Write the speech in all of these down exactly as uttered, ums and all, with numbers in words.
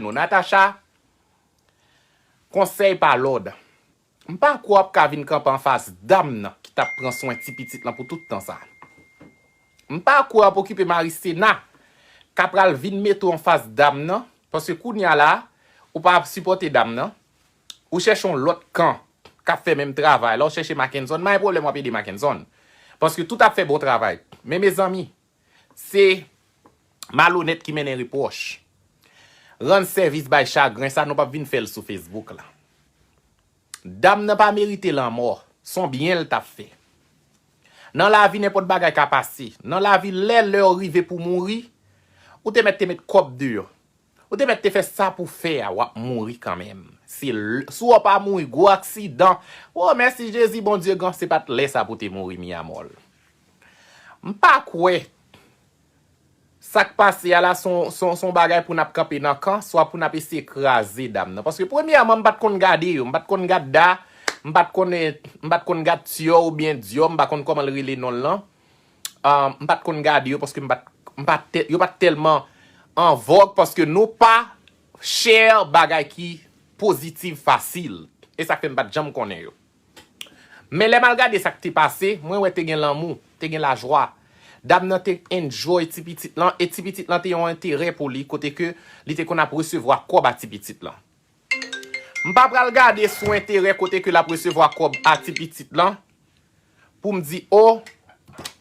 nou. Natacha, konsèy pa lòd. M pa kwè w ap ka vin kanpe anfas dam nan ki t ap pran swen ti pitit lan pou tout tan sa. M pa kwè w ap okipe Marisena k ap pral vin mete w anfas dam nan, paske kounye a la, ou pa ap sipòte dam nan, ou chèche yon lòt kan k ap fè menm travay la, ou chèche Mackenson, pa gen pwoblèm w ap ede Mackenson. Paske tout ap fè bon travay. Men mezanmi, se malonèt ki mennen repwòch. Rann sèvis bay chagren sa, nou p ap vin fè l sou Facebook la. Dam nan pa merite lanmò. S on byen l t ap fè. Nan lavi, nenpòt bagay ka pase. Nan lavi, lè lè w rive pou mouri, ou te mèt te met kòb deyò. Ou te mèt te fè sa pou fè a, w ap mouri kanmenm. Se l-, si w pa mouri, gwo aksidan. O, mèsi Jezi, Bondye gran, se pa t lè sa pou te mouri, mi amor. M pa kwè sa k pase a la, s on, s on, s on bagay pou n ap kanpe nan kan, swa pou n ap eseye kraze dam nan. Paske premyèman, m pa t konn gade yo, m pa t konn gad Da, m pa t konn, m pa t konn gad Tyò oubyen Dyò, m pa konn kòman l rele non l lan. Ah, m pa t konn gade yo paske m pa t, m pa t, yo pa t tèlman an vòg paske nou pa share bagay ki pozitif fasil. E sa k fè m pa t janm konnen yo. Men lè m al gade sa k te pase, mwen wè te gen lanmou, te gen lajwa. Dam nan te enjoy ti pitit lan, e ti pitit lan te yon enterè pou li, kote ke li te konn ap resevwa kòb a ti pitit lan. M pa pral gade sou enterè kote ke l ap resevwa kòb a ti pitit lan, pou m di, o,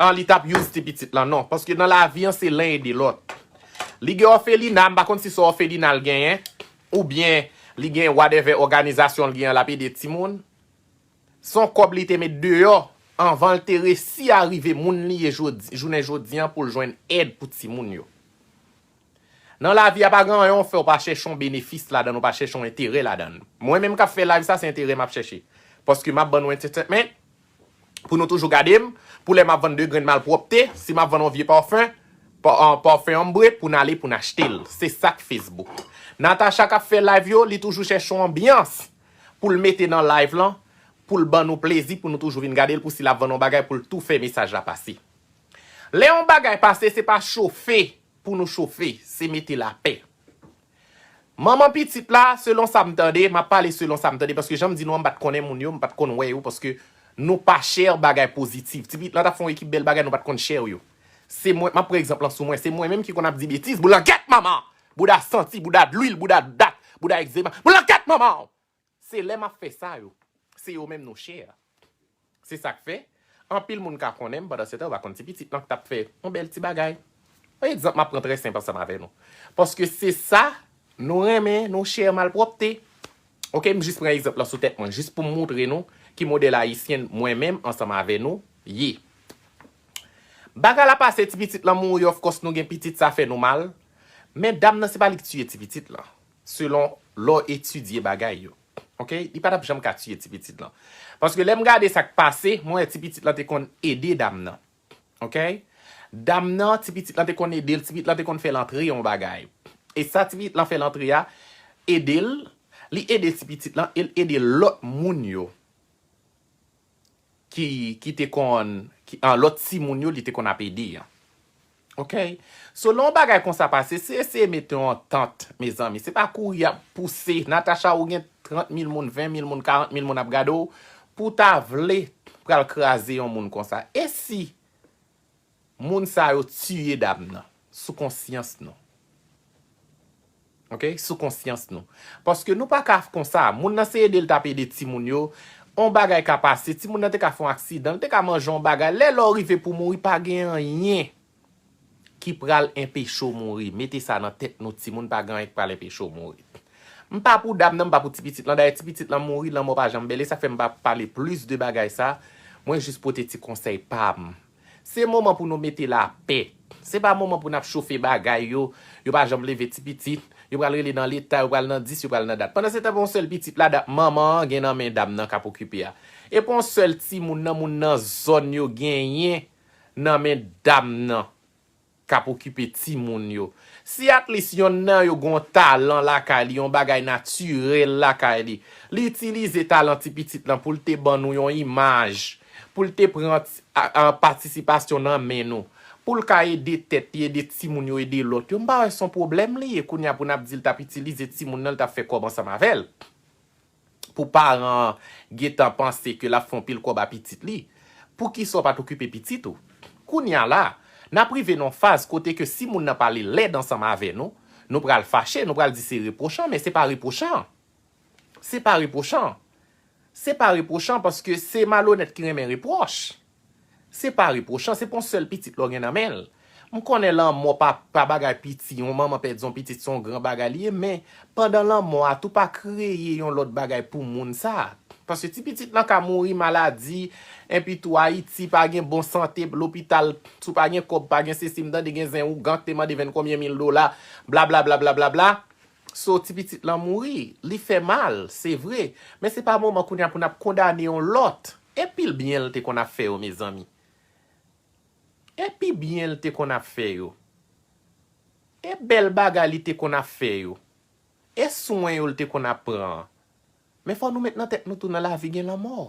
an, li t ap use ti pitit lan, non. Paske nan lavi an, se len ede lòt. Li gen òfelina, m pa konn si se òfelina l genyen, oubyen li gen whatever òganizasyon l genyen, l ap ede timoun. S on kòb li te met deyò anvan l te resi a rive moun li ye jodi, jounen jodi an pou l jwenn èd pou timoun yo. Nan lavi a, pa gen anyen w fè, w pa chèche yon benefis ladan l, w pa chèche yon enterè ladan l. Mwen menm k ap fè live sa, se enterè m ap chèche. Paske m ap ban nou entertainment, pou nou toujou gade m, pou lè m ap vann de grenn malpwòpte, si m ap vann yon vye pafen, pa-, an, pafen ombre, pou n ale pou n achte l. Se sa k Facebook. Natacha k ap fè live yo, li toujou chèche yon anbyans pou l mete nan live lan, pou l ban nou plezi, pou nou toujou vin gade l, pou si l ap vann yon bagay, pou l tou fè mesaj la pase. Lè yon bagay pase, se pa chofe pou nou chofe, se mete lapè. Manman pitit la, selon sa m tande, m ap pale selon sa m tande, paske jan m di nou an, m pa t konnen moun yo, m pa t konn wè yo, paske nou pa share bagay pozitif. Ti pitit lan t ap fè yon ekip bèl bagay, nou pa t konn share yo. Se mwen, m ap pran egzanp lan sou mwen, se mwen menm ki konn ap di betiz, boulangèt manman! Bouda santi, bouda dlwil, bouda dat, bouda egzema, boulangèt manman! Se lè m ap fè sa yo, se yo menm nou share. Se sa k fè, anpil moun ka konnen m, pandan se tan yo pa konn ti pitit lan k t ap fè yon bèl ti bagay. Yon egzanp m ap pran trè senp ansanm avè nou. Paske se sa nou renmen, nou share malpwòpte. Oke, m jis pran egzanp lan sou tèt mwen, jis pou m montre nou ki modèl ayisyen mwen menm ansanm avè nou ye. Bagay la pase, ti pitit lan mouri, of course, nou gen pitit, sa fè nou mal. Men dam nan, se pa li k tiye ti pitit lan. Selon lè w etidye bagay yo. Oke? Li pa t ap janm ka tiye ti pitit lan. Paske lè m gade sa k pase, mwen wè ti pitit lan te konn ede dam nan. Oke? Dam nan, ti pitit lan te konn ede l, ti pitit lan te konn fè l antre yon bagay. E sa ti pitit lan fè l antre a, ede l, li ede ti pitit lan, e l ede lòt moun yo ki, ki te konn, ki, an, lòt timoun yo li te konn ap ede an. Oke? So, lè yon bagay konsa pase, se eseye mete yon antant, mezanmi. Se pa kouri ap pouse. Natacha, ou gen trant mil moun, ven mil moun, karant mil moun ap gade w, pou w ta vle pral kraze yon moun konsa. E si moun sa yo tiye dam nan sou konsyans nou? Oke? Sou konsyans nou. Paske nou pa ka konsa. Moun nan se ede l t ap ede timoun yo. On bagay ka pase. Timoun nan te ka fè yon aksidan. L te ka manje yon bagay. Lè lè w rive pou mouri, pa gen anyen ki pral enpeche w mouri. Mete sa nan tèt nou, timoun, pa gen anyen ki pral enpeche w mouri. M pa pou dam nan, m pa pou ti pitit lan. Dayè, ti pitit lan mouri, lanmò pa janm bèl. E sa k fè m pa pale plis de bagay sa. Mwen jis pote ti konsèy pa m. Se moman pou nou mete lapè. Se pa moman pou n ap chofe bagay yo. Yo pa janm leve ti pitit. Yo pral rele nan leta, yo pral nan dis, yo pral nan dat. Pandan se tan, pou yon sèl pitit la, dat manman an gen nan men dam nan k ap okipe a. E pou yon sèl timoun nan moun nan zòn yo genyen nan men dam nan k ap okipe timoun yo. Si at least yonn nan yo gen yon talan lakay li, yon bagay natirèl lakay li, li itilize talan ti pitit lan pou l te ban nou yon imaj, pou l te pran ti-, a, a, patisipasyon nan men nou, pou l ka ede tèt li, ede timoun yo, ede lòt yo, m pa wè se yon pwoblèm li ye. Kounye a pou n ap di l t ap itilize timoun nan, l t ap fè kòb ansanm avè l. Pou paran an gentan panse ke l ap fè yon pil kòb a pitit li, poukisa w pa t okipe pitit ou? Kounye a la, n ap rive nan yon faz kote ke si moun nan pale lèd ansanm avè nou, nou pral fache, nou pral di se repwochan, men se pa repwochan. Se pa repwochan. Se pa repwochan paske se malonèt ki renmen repwòch. Se pa repwochan, se pa yon sèl pitit lè w gen nan men l. M konnen lanmò pa, pa bagay piti, yon manman pèdi yon pitit se yon gran bagay li ye, men pandan lanmò a tou pa kreye yon lòt bagay pou moun sa. Paske ti pitit lan ka mouri maladi, enpi tou Ayiti pa gen bon sante, lopital, si w pa gen kòb, pa gen sesi, m tande gen zen ougan k te mande vennkonbyen mil dola, bla bla bla bla bla bla. So, ti pitit lan mouri, li fè mal, se vre. Men se pa moman kounye a pou n ap kondane yon lòt. E pil byen l te konn ap fè yo, mezanmi. E pi byen l te konn ap fè yo. E bèl bagay li te konn ap fè yo. E swen yo l te konn ap pran. Men fò nou met nan tèt nou tou nan lavi gen lanmò.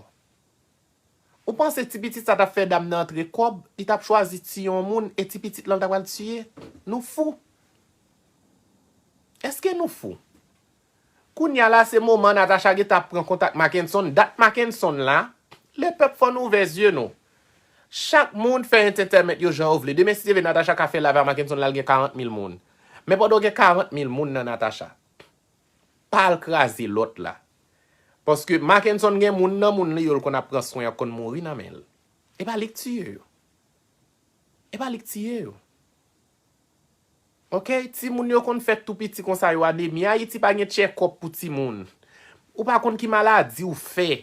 Ou panse ti pitit sa t ap fè dam nan antre kòb, li t ap chwazi tiye yon moun e ti pitit lan l ta pral tiye? Nou fou. Èske nou fou? Kounye a la se moman Natacha gentan ap pran kontak Mackenson. Dat Mackenson la, lepèp fò nou ouvè zye nou. Chak moun fè entertainment yo jan yo vle. Demen si Dye vle Natacha ka fè live a Mackenson la, l gen karant mil moun. Men pandan w gen karant mil moun nan Natacha, pa al kraze lòt la. Paske Mackenson gen moun nan moun li yo l konn ap pran swen an konn mouri nan men l. E pa li k tiye yo. E pa li k tiye yo. Oke, timoun yo konn fèt tou piti konsa yo anemi. Ayiti pa gen tchèkòp pou timoun. Ou pa konn ki maladi ou fè.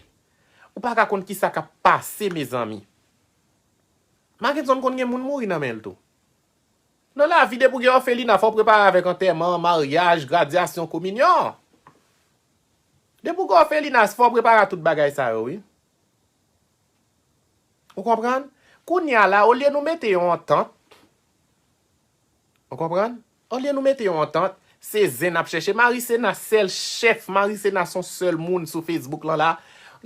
Ou pa ka konn kisa k ap pase, mezanmi. Mackenson konn gen moun mouri nan men l tou. Nan lavi, depi w gen òfelina, fò w prepare avèk antèman, maryaj, gradyasyon, kominyon. Depi w gen òfelina, fò w prepare a tout bagay sa yo, wi. Ou konprann? Kounye a la, olye nou mete yon antant, ou konprann? Olye nou mete yon antant, se zen n ap chèche. Marisena sèl chèf, Marisena se yon sèl moun sou Facebook lan la.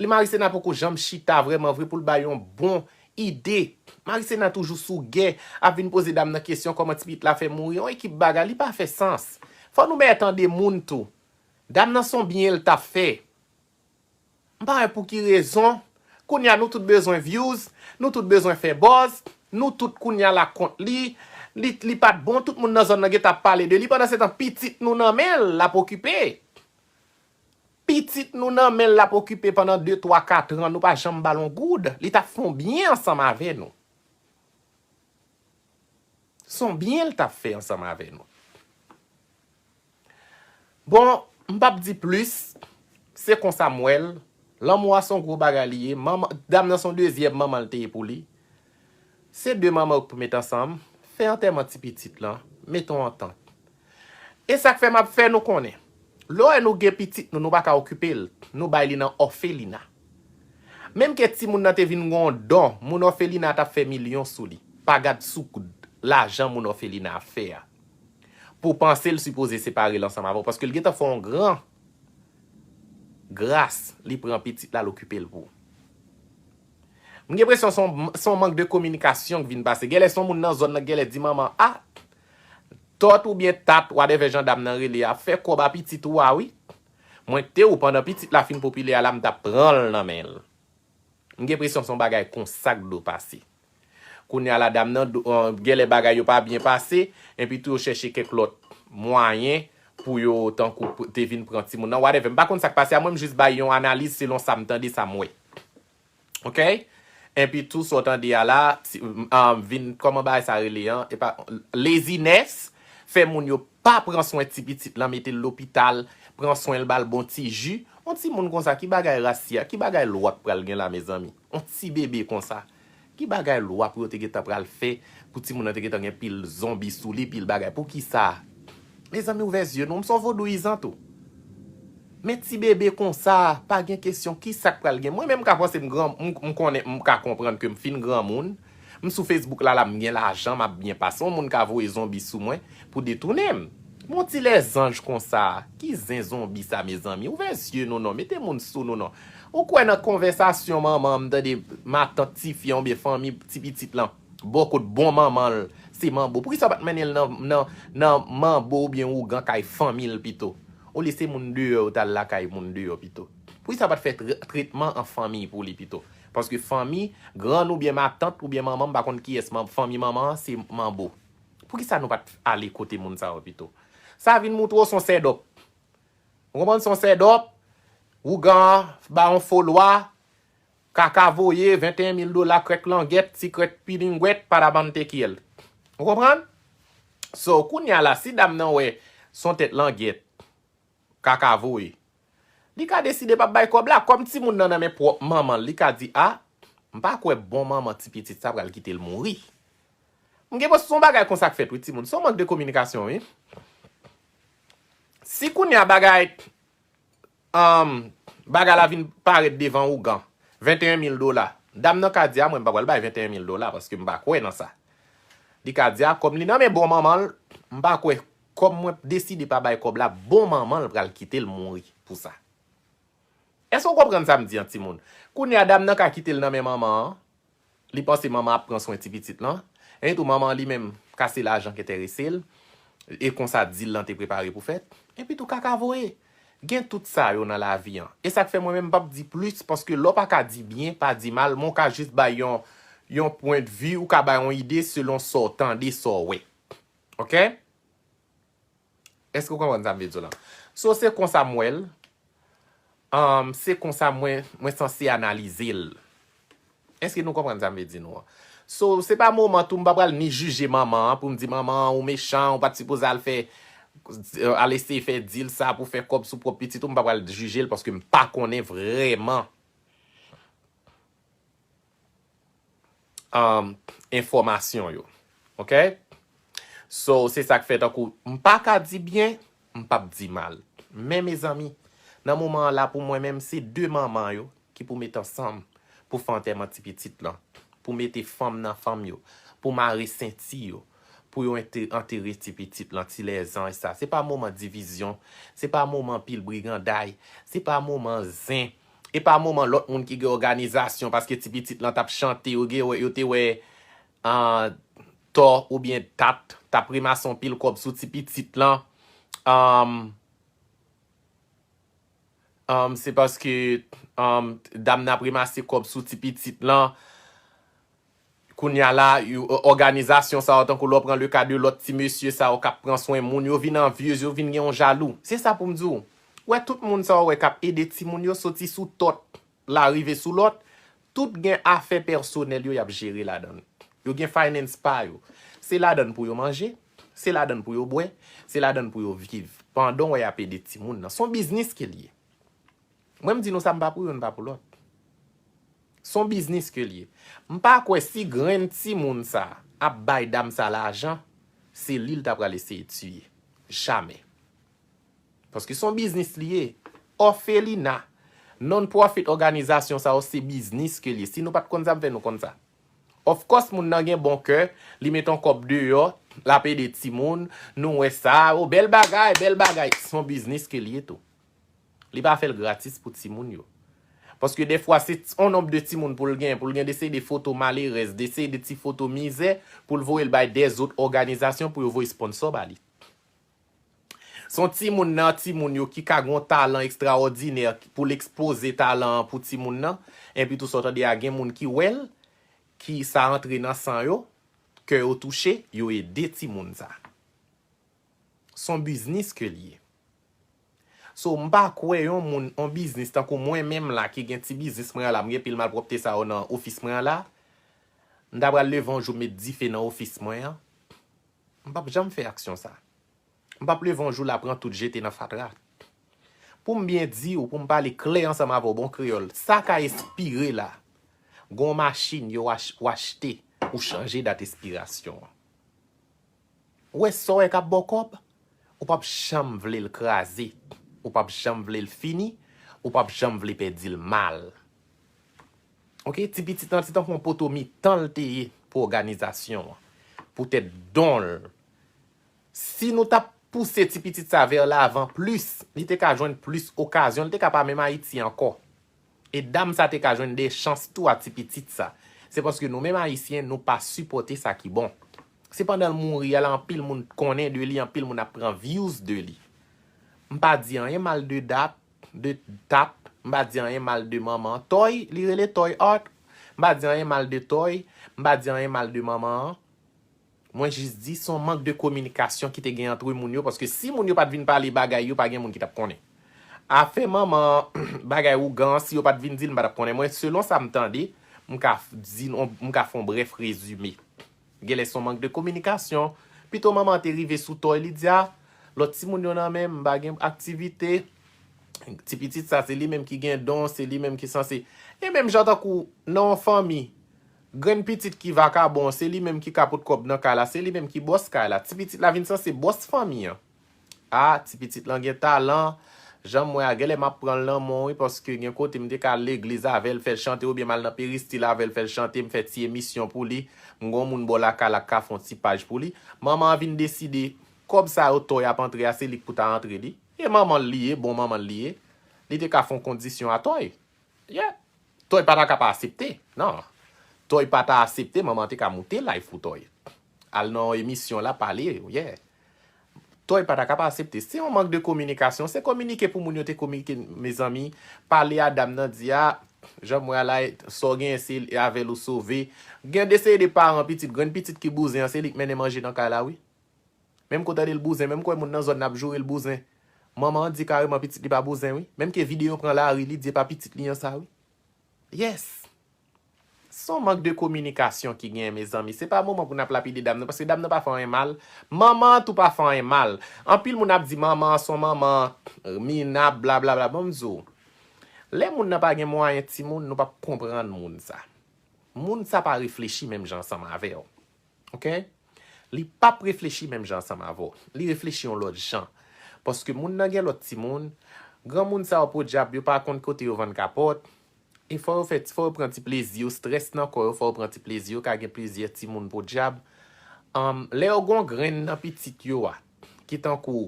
Li Marisena poko janm chita vrèman vre pou l bay yon bon ide. Marisena toujou sou gè, ap vin poze dam nan kesyon kòman ti pitit la fè mouri. Yon ekip bagay, li pa fè sans. Fò nou mèt tande moun tou. Dam nan se yon byen l t ap fè. M pa wè pou ki rezon. Kounye a nou tout bezwen views, nou tout bezwen fè buzz, nou tout kounye a la kont li. Li, li pa t bon, tout moun nan zòn nan gentan ap pale de li. Pandansetan, pitit nou nan men l, l ap okipe. Pitit nou nan men l, l ap okipe pandan de, twa, kat an, nou pa janm ba l yon goud. Li t ap fè yon byen ansanm avè nou. Se yon byen l t ap fè ansanm avè nou. Bon, m p ap di plis. Se konsa m wè l. Lanmou a se yon gwo bagay li ye. Manman, dam nan se yon dezyèm manman l te ye pou li. Se de manman yo k pou met ansanm. Fè antèman ti pitit lan. Mete yon antant. E sa k fè m ap fè nou konnen. Lè w wè nou gen pitit nou, nou pa ka okipe l. Nou bay li nan òfelina. Menm ke timoun nan te vin gen yon don, moun òfelina a t ap fè milyon sou li. Pa gad sou lajan moun òfelina a fè a. Pou w panse l sipoze separe l ansanm avè w, paske l gentan fè yon gran gras, li pran pitit la, l okipe l pou ou. M gen enpresyon se yon, se yon mank de kominikasyon k vin pase. Genlè se yon moun nan zòn nan, genlè di manman, a, Tòt oubyen tat, whatever jan dam nan rele a, fè kòb a pitit ou a wi. Mwen te ou pandan pitit la fin popilè a la, m t ap pran l nan men l. M gen enpresyon se yon bagay konsa k dwe pase. Kounye a la, dam nan, genlè bagay yo pa byen pase, enpi tou yo chèche kèk lòt mwayen pou yo, tankou, te vin pran timoun nan, whatever. M pa konn sa k pase a, mwen m jis bay yon analiz selon sa m tande, sa m wè. Oke? Enpi tou, sa w tande a la, vin, kòman bagay sa rele an? E pa, laziness, fè moun yo pa pran swen ti pitit lan, mete l lopital, pran swen l, ba l bon ti ji. Yon timoun konsa, ki bagay rasi a, ki bagay lwa k pral gen la, mezanmi? Yon ti bebe konsa. Ki bagay lwa pou yo te gentan pral fè, pou timoun nan te gentan gen pil zonbi sou li, pil bagay? Poukisa? Mezanmi, ouvè zye nou, m se yon vodouyizan tou. Men ti bebe konsa, pa gen kesyon, kisa k pral gen? Mwen menm m ka panse m gran, m, m konnen, m ka konprann ke m fin granmoun. M sou Facebook la, la m gen lajan, m ap byen pase. Yon moun ka voye zonbi sou mwen pou detounen m. Yon ti lèzanj konsa, ki zen zonbi sa, mezanmi? Ouvè zye nou non, mete moun sou nou non. Ou kwè nan konvèsasyon manman m tande matant tifi an oubyen fanmi ti pitit lan bò kot bon manman l, se manbo. Poukisa w pa t mennen l nan, nan, nan manbo oubyen ougan kay fanmi l pito? Olye se moun deyò yo t al lakay moun deyò pito. Poukisa w pa t fè tr- tretman an fanmi pou li pito? Paske fanmi, grann oubyen matant oubyen manman, m pa konn kiyès, man- fanmi manman an se manbo. Poukisa nou pa t ale kote moun sa yo pito? Sa vin moutre w se yon sèdòp. Ou konprann? Se yon sèdòp, ougan an ba yon fo lwa, kaka voye, venteyen mil dola, krèk langèt, ti krèk pilingwèt, padabantekyèl. Ou konprann? So, kounye a la, si dam nan wè se yon tèt langèt, kaka voye, li ka deside p ap bay kòb la. Kòm timoun nan nan men pwòp manman l, li ka di, a, m pa kwè bon manman ti pitit sa pral kite l mouri. M gen pwòp se yon bagay konsa k fèt, wi, timoun. Se yon mank de kominikasyon, wi. Si kounye a bagay, um, bagay la vin parèt devan ougan, venteyen mil dola, dam nan ka di, a, mwen, m pa pral bay venteyen mil dola paske m pa kwè nan sa. Li ka di, a, kòm li nan men bon manman l, m pa kwè, kòm mwen deside pa bay kòb la, bon manman l pral kite l mouri pou sa. Èske w konprann sa m di an, timoun? Kounye a, dam nan ka kite l nan men manman an. Li panse manman ap pran swen ti pitit lan. Epi tou, manman an li menm ka se lajan k enterese l. E konsa dil lan te prepare pou fèt. Epi tou, kaka voye. Gen tout sa yo nan lavi an. E sa k fè mwen menm m p ap di plis, paske lè w pa ka di byen, pa di mal, men w ka jis bay yon, yon pwendvi, ou ka bay yon ide selon sa w tande, sa w wè. Oke? Èske w konprann sa m vle di w la? So, se konsa m wè l. Um, se konsa mwen, mwen sanse analize l. Èske nou konprann sa m vle di nou an? So, se pa moman tou m pa pral ni jije manman an pou m di, manman an, ou mechan, ou pa t sipoze al fè, al eseye fè dil sa pou fè kòb sou pwòp pitit ou, m pa pral jije l paske m pa konnen vrèman um, enfòmasyon yo. Oke? So, se sa k fè tankou m pa ka di byen, m p ap di mal. Men, mezanmi, nan moman an la, pou mwen menm, se de manman yo ki pou met ansanm pou fè antèman ti pitit lan, pou mete fanm nan fanm yo, pou mare senti yo, pou yo ente- antere ti pitit lan, ti lèzan e sa. Se pa moman divizyon, se pa moman pil briganday, se pa moman zen, e pa moman lòt moun ki gen òganizasyon, paske ti pitit lan t ap chante, yo gen, yo te wè, ah, tò oubyen tat t ap remase yon pil kòb sou ti pitit lan. Um, um, se paske, um, dam nan ap remase kòb sou ti pitit lan. Kounye a la, yo, òganizasyon sa yo, tankou lè w pran le ka de lòt ti mesye sa yo k ap pran swen moun, yo vin anvyez, yo vin gen yon jalou. Se sa pou m di w. Ou wè tout moun sa yo wè k ap ede timoun yo soti sou tòt la rive sou lòt, tout gen afè pèsonèl yo y ap jere ladan l. Yo gen finance pa yo. Se ladan l pou yo manje, se ladan l pou yo bwè, se ladan l pou yo viv. Pandan w wè y ap ede timoun nan. Se yon biznis ke l ye. Mwen m di nou sa, m pa pou youn, m pa pou lòt. Se yon biznis ke l ye. M pa kwè si grenn timoun sa ap bay dam sa lajan, se li l ta pral eseye tiye. Jamè. Paske se yon biznis li ye. Òfelina, non-profit òganizasyon sa yo se biznis ke l ye. Si nou pa t konn sa, m fè nou konn sa. Of course, moun nan gen bon kè, li met yon kòb deyò, l ap ede timoun, nou wè sa, o, bèl bagay, bèl bagay. Se yon biznis ke l ye tou. Li pa fè l gratis pou timoun yo. Paske dèfwa, se t- yon nonb de timoun pou l gen, pou l gen de seri de foto malerèz, de seri de ti foto mizè, pou l voye l bay dèzòt òganizasyon pou yo voye sponsò ba li. Se yon timoun nan timoun yo ki ka gen yon talan ekstraòdinè pou l ekspoze talan an pou timoun nan. Epi tou sa w tande a gen moun ki wè l, ki sa antre nan san yo, kè yo touche, yo ede timoun sa. Se yon biznis ke l ye. So, m pa kwè yon moun, yon biznis tankou mwen menm la ki gen ti biznis mwen an la, m gen pil malpwòpte sa yo nan ofis mwen an la, m ta pral leve yon jou met dife nan ofis mwen an. M p ap janm fè aksyon sa. M p ap leve yon jou la pran tout jete nan fatra. Pou m byen di w, pou m pale klè ansanm avè w, bon kreyòl, sa ka espire la. Gon machin yo ach- w achte, ou chanje dat espirasyon an. Ou wè sa w wè k ap ba w kòb, ou p ap janm vle l kraze, ou p ap janm vle l fini, ou p ap janm vle pèdi l mal. Oke, ti pitit lan se tankou yon poto mitan l te ye pou òganizasyon an, poutèt don l. Si nou t ap pouse ti pitit sa vè lavan plis, li te ka jwenn plis okazyon, li te ka pa menm Ayiti ankò. E dam sa te ka jwenn de chans tou a ti pitit sa. Se paske nou menm Ayisyen, nou pa sipòte sa ki bon. Se pandan l mouri a la, anpil moun konnen de li, anpil moun ap pran views de li. M pa di anyen mal de Dat, de Tap, m pa di anyen mal de manman an. Toy, li rele Toy Art. M pa di anyen mal de Toy, m pa di anyen mal de manman an. Mwen jis di, se yon mank de kominikasyon ki te gen antre moun yo, paske si moun yo pa t vin pale bagay yo, pa gen moun ki t ap konnen. Afè manman an, bagay ougan an, si yo pa t vin di l, m pa t ap konnen. Mwen, selon sa m tande, m ka f- di, m ka fè yon brèf rezime. Genlè se yon mank de kominikasyon. Pito manman an te rive sou Toy, li di, a, lòt timoun yo nan men m, m pa gen aktivite. Ti pitit sa, se li menm ki gen don, se li menm ki sanse. E menm jan tankou nan yon fanmi, grenn pitit ki vakabon, se li menm ki ka pot kòb nan kay la, se li menm ki bòs kay la. Ti pitit la vin sanse bòs fanmi an. A, ti pitit lan gen talan. Jan m wè a, genlè m ap pran l nan men w, wi, paske gen kote m te ka al legliz avè l, fè l chante, oubyen m al nan peristil avè l, fè l chante, m fè ti emisyon pou li. M gon moun bò lakay la k ka fè yon ti paj pou li. Manman an vin deside, kòb sa yo Toy ap antre a, se li k pou ta antre li. E manman l li ye, bon manman l li ye. Li te ka fè yon kondisyon a Toy. Yeah. Toy pa ta ka pa aksepte. Non. Toy pa ta aksepte, manman te ka moute live pou Toy. Al nan emisyon la pale, yeah. Toy pa ta ka pa aksepte. Se yon mank de kominikasyon. Se kominike pou moun yo te kominike, mezanmi. Pale a dam nan, di a, jan m wè a la, sa w genyen se avè l ou sove. Gen de seri de paran pitit, grenn pitit ki bouzen an, se li k mennen manje nan kay la, wi. Menm kou tande l bouzen, menm kou wè moun nan zòn nan ap joure l bouzen. Manman an di kareman pitit li pa bouzen, wi. Menm ke videyo pran lari, li di e pa pitit li an sa, wi. Yes. Se yon mank de kominikasyon ki genyen, mezanmi. Se pa moman pou n ap lapide dam nan, paske dam nan pa fè anyen mal. Manman an tou pa fè anyen mal. Anpil moun ap di manman an se yon manman minab, blablabla. Bon, m di w, lè moun nan pa gen mwayen timoun, nou p ap konprann moun sa. Moun sa pa reflechi menm jan ansanm avè w. Ok? Li p ap reflechi menm jan ansanm avè w. Li reflechi yon lòt jan. Paske moun nan gen lòt timoun, granmoun sa yo podyab, yo pa konn kote yo vann kapòt. E fò yo fè, fò yo pran ti plezi yo, strès nan kò yo, fò yo pran ti plezi yo, ka gen plizyè timoun podyab. Anm, lè yo gon grenn nan pitit yo a, ki tankou,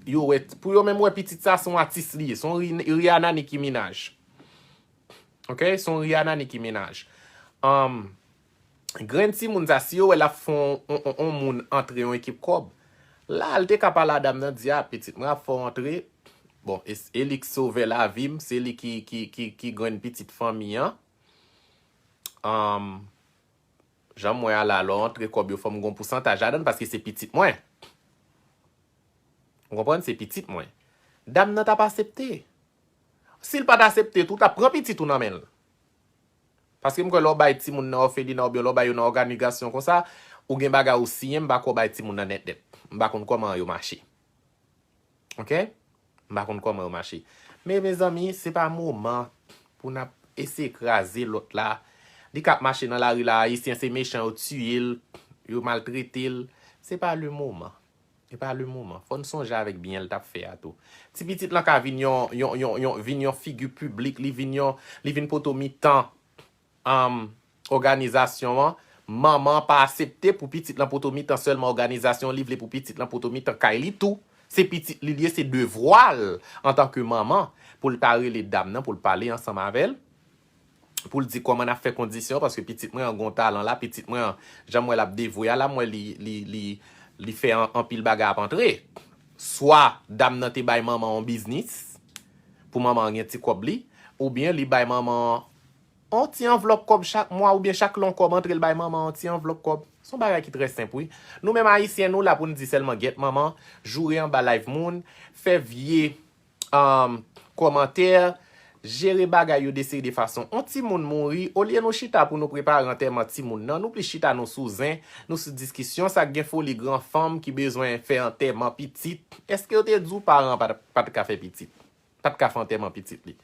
yo wè, pou yo menm wè pitit sa se yon atis li ye, se yon Ri- Rihanna Nicki Minaj. Ok? Se yon Rihanna Nicki Minaj. Anm, grenn timoun sa, si yo wè l ap fè yon, yon, yon, yon moun antre yon ekip kòb, la, l te ka pale a dam nan, di, a, pitit mwen ap fè w antre. Bon, e, e li k sovè lavi m, se li ki, ki, ki, ki grenn pitit fanmi an. Anm, jan m wè a la, lè w antre kòb yo, fò m gon pousantaj ladan l, paske se pitit mwen. Ou konprann? Se pitit mwen. Dam nan t ap aksepte. Si l pa t aksepte tou, w t ap pran pitit ou nan men l. Paske m kwè lè w bay timoun nan òfelina oubyen lè w bay yo nan òganizasyon konsa, ou gen bagay ou siyen, m pa kwè w bay timoun nan nèt nèt. M pa konn kòman yo mache. Ok? M pa konn kòman yo mache. Men, mezanmi, se pa moman pou n ap eseye kraze lòt la. Li k ap mache nan lari la, Ayisyen se mechan, yo tiye l, yo maltrete l. Se pa le moman. E pa le moman. Fò n sonje avèk byen l t ap fè a tou. Ti pitit lan ka vin yon, yon, yon, yon, vin yon figi piblik, li vin yon, li vin poto mitan, um, òganizasyon an. Manman an pa aksepte pou pitit lan poto mitan sèlman òganizasyon, li vle pou pitit lan poto mitan kay li tou. Se pitit li l ye, se devwa l antanke manman pou l ta rele dam nan, pou l pale ansanm avè l. Pou l di kòman n ap fè kondisyon, paske pitit mwen an gon talan la, pitit mwen an, jan m wè l ap devwe a la, m wè li, li, li, li fè an- anpil bagay ap antre. Swa dam nan te bay manman an yon biznis, pou manman an gen ti kòb li, oubyen li bay manman an yon ti anvlòp kòb chak mwa, oubyen chak lè yon kòb antre, l bay manman an yon ti anvlòp kòb. Se yon bagay ki trè senp, wi. Nou menm Ayisyen, nou la pou n di sèlman gyèt manman, joure anba live moun, fè vye um, kòmantè, jere bagay yo de seri de fason. On timoun mouri, olye nou chita pou nou prepare antèman timoun nan, nou plis chita nou sou zen, nou sou diskisyon, sa k gen foli gran fanm ki bezwen fè antèman pitit. Èske yo te di w paran pa, pa t ka fè pitit? Pa t ka fè antèman pitit li.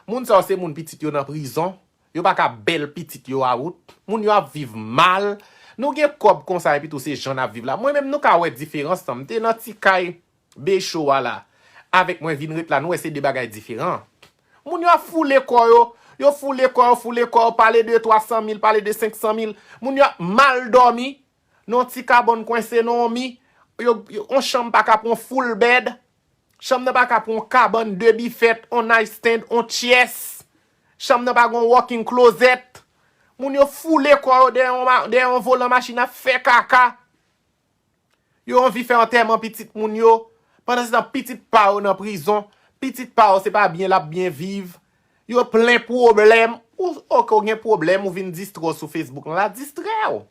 Moun sa yo se moun pitit yo nan prizon, yo pa ka bèl pitit yo a wout. Moun yo ap viv mal. Nou gen kòb konsa epi tou se jan n ap viv la. Mwen menm nou ka wè diferans lan. M te nan ti kay Becho a la, avèk mwen vin ret la, nou wè se de bagay diferan. Moun yo ap foule kò yo, yo foule kò yo, foule kò yo, pale de twa san mil, pale de senk san mil. Moun yo ap mal dòmi, nan yon ti kabann kwense nan yon mi, yo, yo, yon chanm pa ka pran full bed, chanm nan pa ka pran yon kabann, de bifèt, yon nightstand, yon chest, chanm nan pa gen yon walk-in closet. Moun yo foule kò yo dèyè yon ma- dèyè yon volan machin ap fè kaka. Yo anvi fè antèman pitit moun yo. Pandansetan, pitit pa yo nan prizon. Pitit pa yo, se pa byen l ap byen viv. Yo plen pwoblèm. Ou, oke, ou gen pwoblèm, ou vin distrè w sou Facebook lan la, distrè w.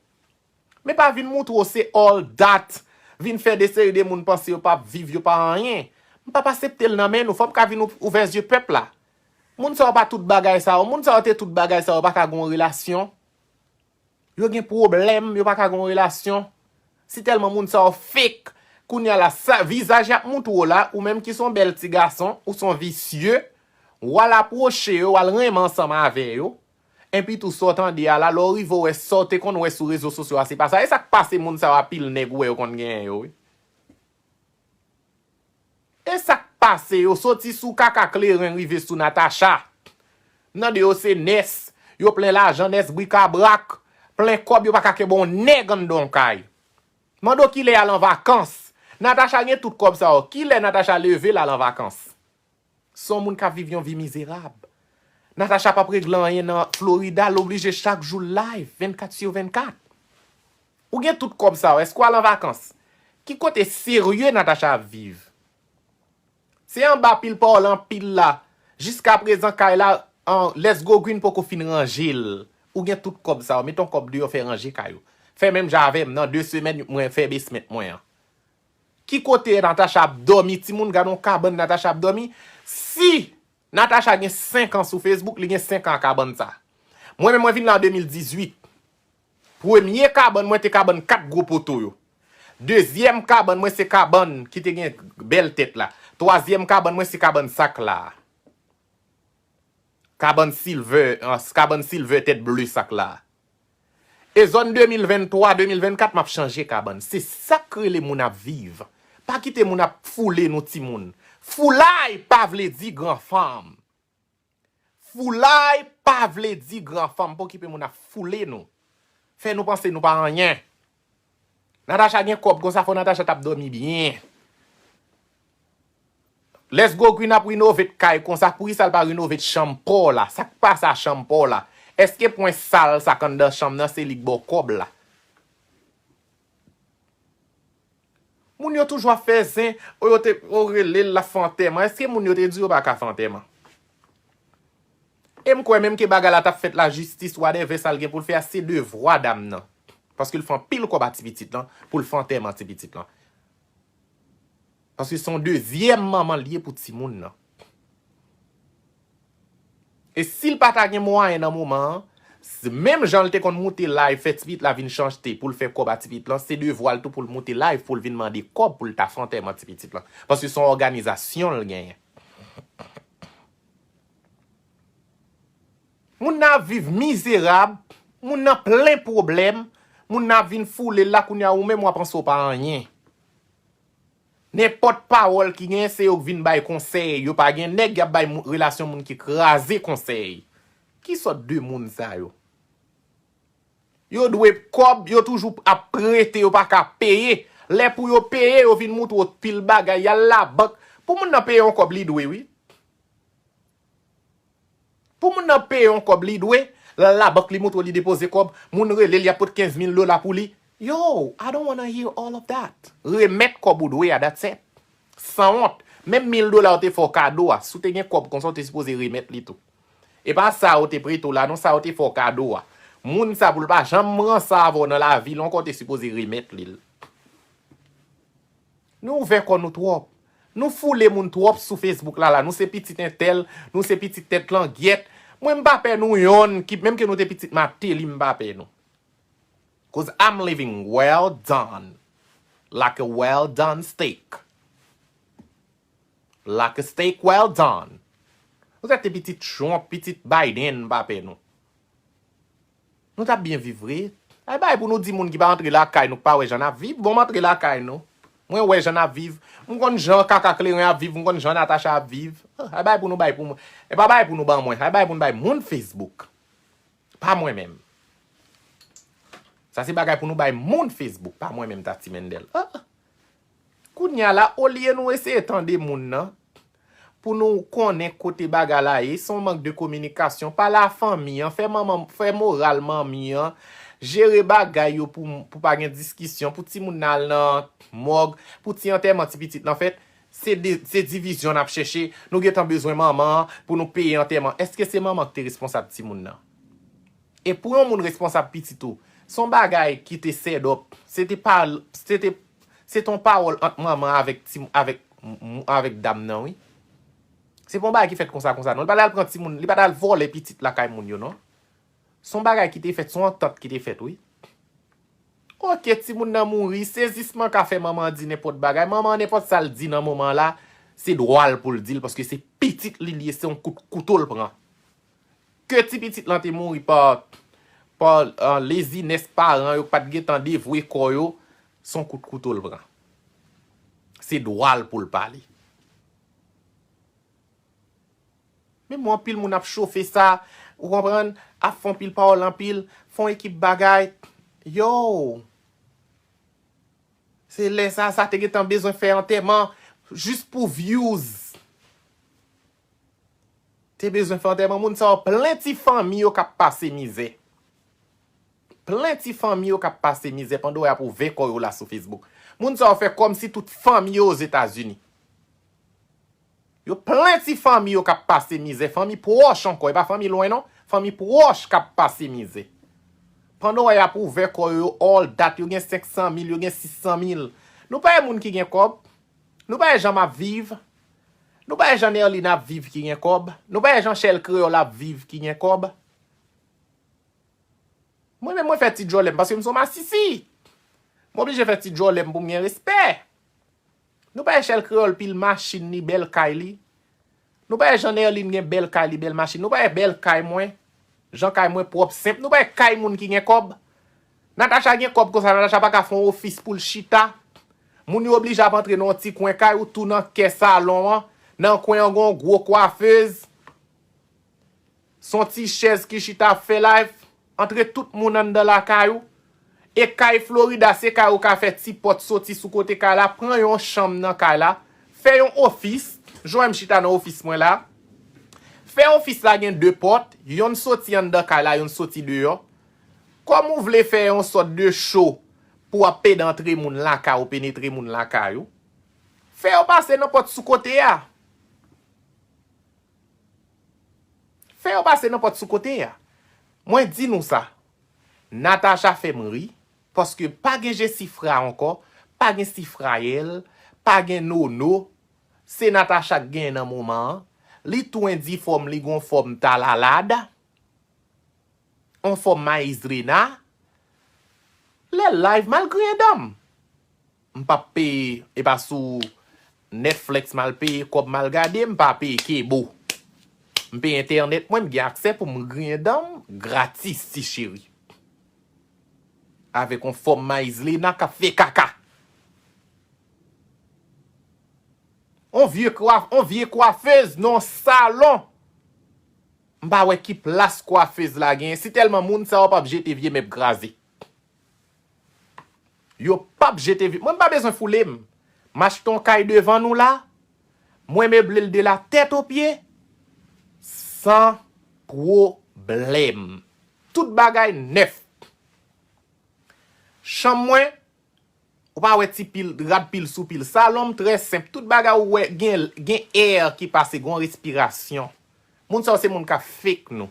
Men pa vin moutre w se all that. Vin fè de seri de moun panse yo p ap viv, yo pa anyen. M p ap aksepte l nan men nou. Fò m ka vin ou-, ouvè zye pèp la. Moun sa yo pa tout bagay sa yo. Moun sa yo te tout bagay sa yo, pa ka gen yon relasyon. Yo gen pwoblèm, yo pa ka gen yon relasyon. Si tèlman moun sa yo fake, kounye a la, sa, vizaj y ap moutre w la, ou menm ki se yon bèl ti gason, ou se yon visye, w al apwoche yo, w al renmen ansanm avè yo. Enpi tou, sa w tande a la, lè w rive w wè sa w te konn wè sou rezo sosyo a, se pa sa. E sa k pase moun sa yo, anpil nèg ou wè yo konn genyen yo, wi. E sa k pase yo, soti sou kaka kleren rive sou Natacha. Nan de yo se nès, yo plen lajan, nès brikabrak, plen kòb, yo pa ka kenbe yon nèg anndan yon kay. Mande w kilè y al an vakans. Natacha gen tout kòb sa yo. Kilè Natacha leve l al an vakans? Se yon moun k ap viv yon vi mizerab. Natacha p ap regle anyen nan Florida, l oblije chak jou live, vennkat sur vennkat. Ou gen tout kòb sa yo, èske w al an vakans? Ki kote serye Natacha ap viv? Se anba pil pawòl anpil la. Jiskaprezan kay la, an, Let's Go Green poko fin ranje l. Ou gen tout kòb sa yo, met yon kòb deyò fè ranje kay ou. Fè menm jan avè m, nan de semèn mwen fè basement mwen an. Ki kote Natacha ap dòmi? Timoun, gade yon kabann Natacha ap dòmi. Si Natacha gen senk an sou Facebook, li gen senk an a kabann sa. Mwen menm, mwen vin la an de mil dizuit. Premye kabann mwen te kabann kat gwo poto yo. Dezyèm kabann mwen se kabann ki te gen bèl tèt la. Twazyèm kabann mwen se kabann sak la. Kabann silvè, an, kabann silvè tèt ble sak la. E zòn de mil venntwa, de mil vennkat, m ap chanje kabann. Se sa k rele moun ap viv. Pa kite moun ap foule nou timoun. Foulay pa vle di gran fanm. Foulay pa vle di gran fanm. Pa okipe moun ap foule nou. Fè nou panse nou pa anyen. Natacha gen kòb konsa, fò Natacha t ap dòmi byen. Let's Go Green ap renovate kay konsa, poukisa l pa renovate chanm pa w la? Sa k pase a chanm pa w la? Èske pwen sal sa k anndan chanm nan se li k ba w kòb la? Moun yo toujou ap fè zen, o yo te, o rele l, l ap fè antèman. Èske moun yo te di yo pa ka fè antèman? E m kwè menm ke bagay la t ap fèt lajistis, whatever sa l gen pou l fè a, se devwa dam nan. Paske l fè anpil kòb a ti pitit lan, pou l fè antèman ti pitit lan. Paske se yon dezyèm manman l ye pou timoun nan. E si l pa ta gen mwayen nan moman an, s-, menm jan l te konn moute live, fè ti pitit la vin chante pou l fè kòb a ti pitit lan, se devwa l tou pou l moute live, pou l vin mande kòb pou l ta fè antèman ti pitit lan. Paske se yon òganizasyon l genyen. Moun nan ap viv mizerab, moun nan plen pwoblèm, moun nan ap vin foule l la kounye a, ou menm w ap panse w pa anyen. Nenpòt pawòl ki genyen, se yo k vin bay konsèy. Yo pa gen nèg y ap bay mou-, relasyon moun ki kraze konsèy. Ki sòt de moun sa yo? Yo dwe kòb, yo toujou ap prete, yo pa ka peye. Lè pou yo peye, yo vin moutre w pil bagay, y al labank. Pou moun nan peye yon kòb, li dwe, wi. Pou moun nan peye yon kòb, li dwe, l al labank, li moutre w li depoze kòb, moun rele l, y ap pote kenz mil dola pou li. Yo, I don't wanna hear all of that. Remèt kòb ou dwe a, that's it. Sanwont. Menm mil dola yo te fè w kado a, si w te gen kòb konsa, w te sipoze remèt li tou. E pa sa yo te prete w la, non, sa yo te fè w kado a. Moun sa, pou l pa janm ranse avè w nan lavi l ankò, w te sipoze remèt li l. Nou ouvè kò nou twòp. Nou foule moun twòp sou Facebook la, la. Nou se pitit entèl, nou se pitit tèt langyèt. Mwen, m pa pè nou yonn, ki, menm ke nou te pitit Mateli, m pa pè nou. 'Cause I'm living well done. Like a well done steak. Like a steak well done. Nou se te pitit Trump, pitit Biden, m pa pè nou. Nou t ap byen viv vre. Ay bagay pou nou di moun ki pa antre lakay nou, ki pa wè jan n ap viv. Bon, m antre lakay nou. Mwen wè jan n ap viv. M konn jan kaka kleren ap viv, m konn jan Natacha ap viv. Ah, ay bagay pou nou bay pou mwen. E pa bagay pou nou ban mwen. Ay bagay pou nou bay moun Facebook. Pa mwen menm. Sa se bagay pou nou bay moun Facebook, pa mwen menm, Tati Mendel. Ah! Kounye a la, olye nou eseye tande moun nan, pou nou konnen kote bagay la ye, se yon mank de kominikasyon. Pale a fanmi an, fè manman, fè moral manmi an, Jere bagay yo pou, pou pa gen diskisyon, pou timoun nan al nan mòg, pou ti antèman ti pitit lan fèt, se de, se divizyon n ap chèche. Nou gentan bezwen manman an pou nou peye antèman. Èske se manman ki te responsab timoun nan? E pou yon moun responsab pitit ou, se yon bagay ki te set up. Se te pa, se te, se te yon pawòl ant manman avèk ti, avèk, avèk dam nan, wi. Se pa yon bagay ki fèt konsa, konsa, non. Li pa t al pran timoun, li pa t al vòlè pitit lakay moun yo, non. Se yon bagay ki te fèt, se yon antant ki te fèt, wi. Oke, timoun nan mouri, sezisman ka fè manman an di nenpòt bagay. Manman an, nenpòt sa l di nan moman la, se dwa l pou l di l, paske se pitit li li ye, se yon kout kouto l pran. Ke ti pitit lan te mouri pa, pa, ah, lezinès paran yo k pa t gentan devwe kò yo, se yon kout kouto l pran. Se dwa l pou l pale. Men bon, anpil moun ap chofe sa, ou konprann, ap fè anpil pawòl anpil, fè yon ekip bagay. Yo! Se lè sa, sa te gentan bezwen fè antèman, jis pou views. Te bezwen fè antèman, moun sa yo plen ti fanmi yo k ap pase mizè. Plen ti fanmi yo k ap pase mizè pandan w ap ouvè kò yo la sou Facebook. Moun sa yo fè kòmsi tout fanmi yo Ozetazini. Yo plen ti fanmi yo k ap pase mizè, fanmi pwòch ankò, e pa fanmi lwen non, fanmi pwòch k ap pase mizè. Pandan w wè y ap ouvè kò yo, all dat, yo gen senk san mil, yo gen sis san mil. Nou pa wè moun ki gen kòb? Nou pa wè jan m ap viv? Nou pa wè jan Nerline ap viv ki gen kòb? Nou pa wè jan Shell Kreyòl ap viv ki gen kòb? Mwen menm mwen fè ti djòlè m paske m se yon masisi. M oblije fè ti djòlè m pou m gen respè. Nou pa wè Shell Kreyòl pil machin li, bèl kay li. Nou pa wè jan Nerline gen bèl kay li, bèl machin. Nou pa wè bèl kay mwen, jan kay mwen pwòp, senp. Nou pa wè kay moun ki gen kòb. Natacha gen kòb konsa, Natacha pa ka fè yon ofis pou l chita. Moun yo oblije ap antre nan yon ti kwen kay ou tou nan kè salon an, nan kwen an gen yon gwo kwafez. Se yon ti chèz ki chita ap fè live, antre tout moun anndan lakay ou. E kay Florida, se kay ou ka fè ti pòt soti sou kote kay la, pran yon chanm nan kay la, fè yon ofis, jan w wè m chita nan ofis mwen la. Fè ofis la gen de pòt, yonn soti anndan kay la, yonn soti deyò. Kòm ou vle fè yon sòt de cho pou w ap pede antre moun lakay ou, penetre moun lakay ou, fè yo pase nan pòt sou kote a. Fè yo pase nan pòt sou kote a. Mwen di nou sa. Natacha fè m ri, paske pa gen Jesifra ankò, pa gen Sifrayèl, pa gen Nono. Se Natacha k genyen nan moman an. Li tou endifòm, li gon fòm talalad. On fòm Maizlena. Lè live, m al griyen dan m. M p ap peye, e pa sou Netflix m al peye, kòb m al gade, m pa peye kebo. M peye entènèt mwen, m gen aksè pou m griyen dan m gratis, ti cheri. Avèk on fòm Maizlena k ap fè kaka. On vye kwa, on vye kwafez nan salon. M pa wè ki plas kwafez la genyen. Si tèlman moun sa yo p ap jete vye mèb kraze. Yo p ap jete vye. Mwen m pa bezwen foule m. M achte yon kay devan nou la. Mwen meble l de la tèt o pye. San pwoblèm. Tout bagay nèf. Chanm mwen, ou pa wè ti pil, rad pil sou pil. Salon m trè senp. Tout bagay ou wè gen, gen air ki pase, gon respirasyon. Moun sa yo se moun k ap fake nou.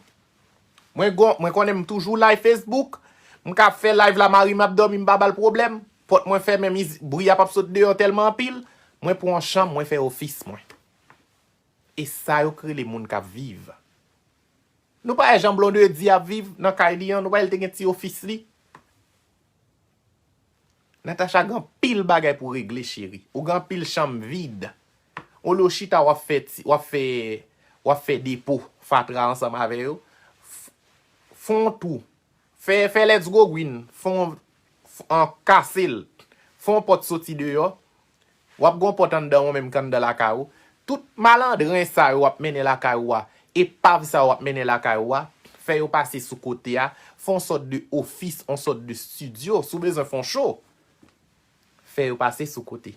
Mwen gon, mwen konnen m toujou live Facebook. M ka ap fè live la, mari m ap dòmi, m pa ba l pwoblèm. Pòt mwen fèmen, miz-, bri a p ap sot deyò tèlman anpil. Mwen pran yon chanm, mwen fè ofis mwen. E sa yo k rele moun k ap viv. Nou pa wè jan Blondedy ap viv nan kay li an, nou pa wè l te gen ti ofis li. Natacha gen anpil bagay pou regle, cheri. Ou gen anpil chanm vid. Olye w chita, w ap fè ti, w ap fè, w ap fè depo fatra ansanm avè yo. F-, fè yon tou. Fè, fè Let's Go Green. Fè yon, f-, an, kase l. Fè yon pòt soti deyò. W ap gen yon pòt anndan w menm k anndan lakay ou. Tout malandren sa yo w ap mennen lakay ou a, epav sa yo w ap mennen lakay ou a, fè yo pase sou kote a, fè yon sòt de ofis, yon sòt de estidyo, si w bezwen fè yon cho, fè yo pase sou kote.